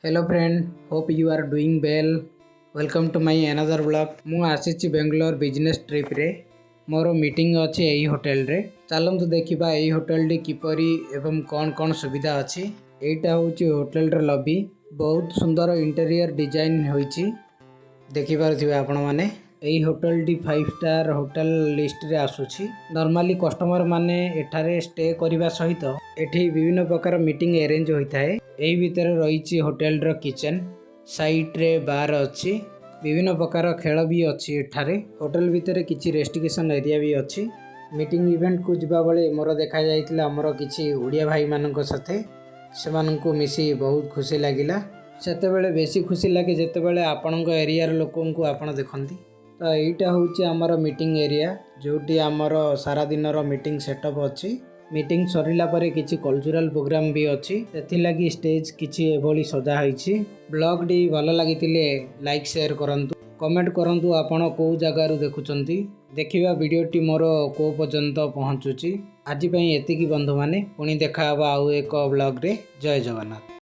Hello friend, hope you are doing well. Welcome to my another vlog. ମୁଁ ଆସିଛି Bangalore business ଟ୍ରିପ୍ରେ। ମୋର meeting ଅଛି ଏଇ ହୋଟେଲରେ। ଚାଲନ୍ତୁ ଦେଖିବା ଏଇ ହୋଟେଲଟି କିପରି ଏବଂ କ'ଣ କ'ଣ ସୁବିଧା ଅଛି। ଏଇଟା ହେଉଛି ହୋଟେଲର ଲବି। ବହୁତ ସୁନ୍ଦର ଇଣ୍ଟେରିୟର ଡିଜାଇନ୍ ହୋଇଛି, ଦେଖିପାରୁଥିବେ ଆପଣମାନେ। ଏଇ ହୋଟେଲଟି ଫାଇଭ୍ ଷ୍ଟାର ହୋଟେଲ ଲିଷ୍ଟରେ ଆସୁଛି। ନର୍ମାଲି କଷ୍ଟମର ମାନେ ଏଠାରେ ଷ୍ଟେ କରିବା ସହିତ ଏଠି ବିଭିନ୍ନ ପ୍ରକାର ମିଟିଂ ଆରେଞ୍ଜ ହୋଇଥାଏ। ଏଇ ଭିତରେ ରହିଛି ହୋଟେଲର କିଚେନ୍। ସାଇଡ଼ରେ ବାର ଅଛି। ବିଭିନ୍ନ ପ୍ରକାର ଖେଳ ବି ଅଛି ଏଠାରେ। ହୋଟେଲ ଭିତରେ କିଛି ରେଷ୍ଟ୍ରିକେସନ୍ ଏରିଆ ବି ଅଛି। ମିଟିଂ ଇଭେଣ୍ଟକୁ ଯିବାବେଳେ ମୋର ଦେଖାଯାଇଥିଲା ଆମର କିଛି ଓଡ଼ିଆ ଭାଇମାନଙ୍କ ସାଥେ। ସେମାନଙ୍କୁ ମିଶି ବହୁତ ଖୁସି ଲାଗିଲା। ସେତେବେଳେ ବେଶୀ ଖୁସି ଲାଗେ, ଯେତେବେଳେ ଆପଣଙ୍କ ଏରିଆର ଲୋକଙ୍କୁ ଆପଣ ଦେଖନ୍ତି। ତ ଏଇଟା ହେଉଛି ଆମର ମିଟିଂ ଏରିଆ, ଯେଉଁଠି ଆମର ସାରା ଦିନର ମିଟିଂ ସେଟଅପ୍ ଅଛି। ମିଟିଂ ସରିଲା ପରେ କିଛି କଲଚରାଲ ପ୍ରୋଗ୍ରାମ ବି ଅଛି। ସେଥିଲାଗି ଷ୍ଟେଜ୍ କିଛି ଏଭଳି ସଜା ହୋଇଛି। ବ୍ଲଗ୍ଟି ଭଲ ଲାଗିଥିଲେ ଲାଇକ୍, ସେୟାର କରନ୍ତୁ। କମେଣ୍ଟ କରନ୍ତୁ ଆପଣ କେଉଁ ଜାଗାରୁ ଦେଖୁଛନ୍ତି। ଦେଖିବା ଭିଡ଼ିଓଟି ମୋର କେଉଁ ପର୍ଯ୍ୟନ୍ତ ପହଞ୍ଚୁଛି। ଆଜି ପାଇଁ ଏତିକି ବନ୍ଧୁମାନେ। ପୁଣି ଦେଖା ହେବ ଆଉ ଏକ ବ୍ଲଗ୍ରେ। ଜୟ ଜଗନ୍ନାଥ।